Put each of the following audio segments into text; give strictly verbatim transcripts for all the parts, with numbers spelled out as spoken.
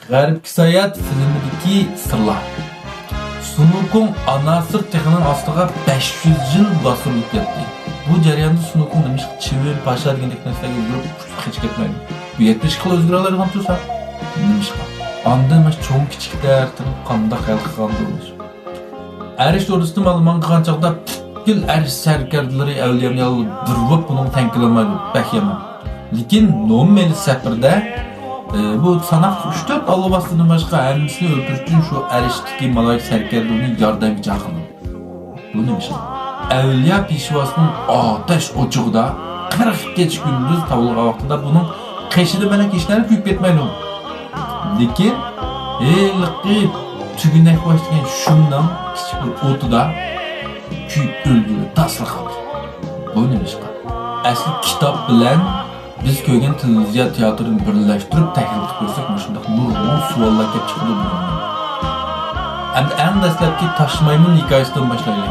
غەربكە ساياھەت فىلىمىدىكى سىرلار. سۇنۇكۇڭ ئاناسىر تېغىنىڭ ئاستىغا بەش يۈز يىل باستۇرۇلۇپ كەتتى. بۇ جەرياندا سۇنۇكۇڭ نېمىشقا چىۋىن، پاشا دېگەندەك نەرسىلەرگە يۈگۈرۈپ قېچىپ كەتمەيدۇ؟ بۇ يەتمىش خىل ئۆزگىرەلەيدىغان تۇرسا، نېمىشقا؟ ئاندىن ماش چوڭ كىچىك تەرىتىنى قانداق ھەل قىلغاندۇ؟ ئەرش ئوردىسىدىن ماڭغان چاغدا پۈتكۈل ئەرش سەركەردىلىرى ئەۋلىيانى يالغۇز بىر بولۇپ بۇنىڭغا تەڭ كېلەلمەيدۇ. بەك يامان. لېكىن نومۇمەيلى سەپىرىدە، ئى، بۇ ساناقلىق ئۈچ تۆت ئالۋاستىدىن باشقا ھەممىسىنى ئۆلتۈرۈش ئۈچۈن شۇ ئەرشتىكى مالايىكە سەركەردىلىرىنى ياردەمگە چاقىرىدۇ. بۇ نېمە ئىش؟ ئەۋلىيا پېشۋاسىنىڭ ئاتەش ئوچىقىدا قىرىق كېچە كۈندۈز تاۋلىغان ۋاقتىدا بۇنىڭ قېشىدا بەلەن ھېچ نەرسە كۆيۈپ كەتمەيدۇ. لېكىن ھېلىقى تۈگىنەك باشلىغان شۇمنىڭ كىچىك بىر ئوتىدا كۆيۈپ ئۆلگىلى تاسلا قالدى. بۇ نېمە ئىشقا؟ ئەسلى كىتاب بىلەن بىز كۆرگەن تېلېۋىزىيە تىياتىرىنى بىرلەشتۈرۈپ تەھلىل قىلىپ كۆرسەك، مۇشۇنداق نۇرغۇن سوئاللار كېلىپ چىقىدۇ بۇنىڭدىن. ئەمدى ئەڭ دەسلەپكى تاش مايمۇن ھېكايىسىدىن باشلايلى.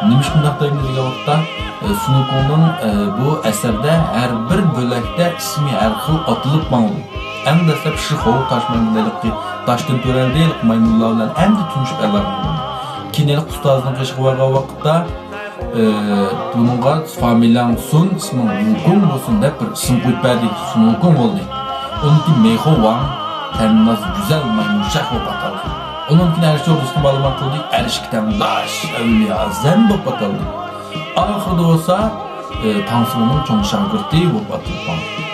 نېمىشقا بۇنداق دەيمىز دېگەن ۋاقىتتا، ئى، سۇنۇكۇڭنىڭ، ئى، بۇ ئەسەردە ھەر بىر بۆلەكتە ئىسمى ھەر خىل ئاتىلىپ ماڭىدۇ. ئەڭ دەسلەپ شىخوۋ تاش مايمۇن ھېلىقى تاشتىن تۆرەلدى، ھېلىقى مايمۇنلار بىلەن ئەمدى تونۇشۇپ ئەلا بولدى. كېيىن ھېلىقى ئۇستازىنىڭ قېشىغا بارغان ۋاقىتتا، ئى، بۇنىڭغا فامىلەڭ سۇن، ئىسمىڭ ۋۇكۇڭ بولسۇن دەپ بىر ئىسىم قويۇپ بەردى. سۇنۇكۇڭ بولدى. ئۇنىڭدىن كېيىن مېيخو ۋاڭ، تەنناز گۈزەل مايمۇنشاھ بولۇپ ئاتالدى. ئۇنىڭدىن كېيىن ئەرش ئوردىسىنى مالىمان قىلدى، ئەرشكە تەڭداش ئەۋلىيا ئەزەم بولۇپ ئاتالدى. ئاخىرىدا بولسا، ئى، تاڭسۇنىڭ چوڭ شاگىرتى بولۇپ ئاتىلىپ قالدى.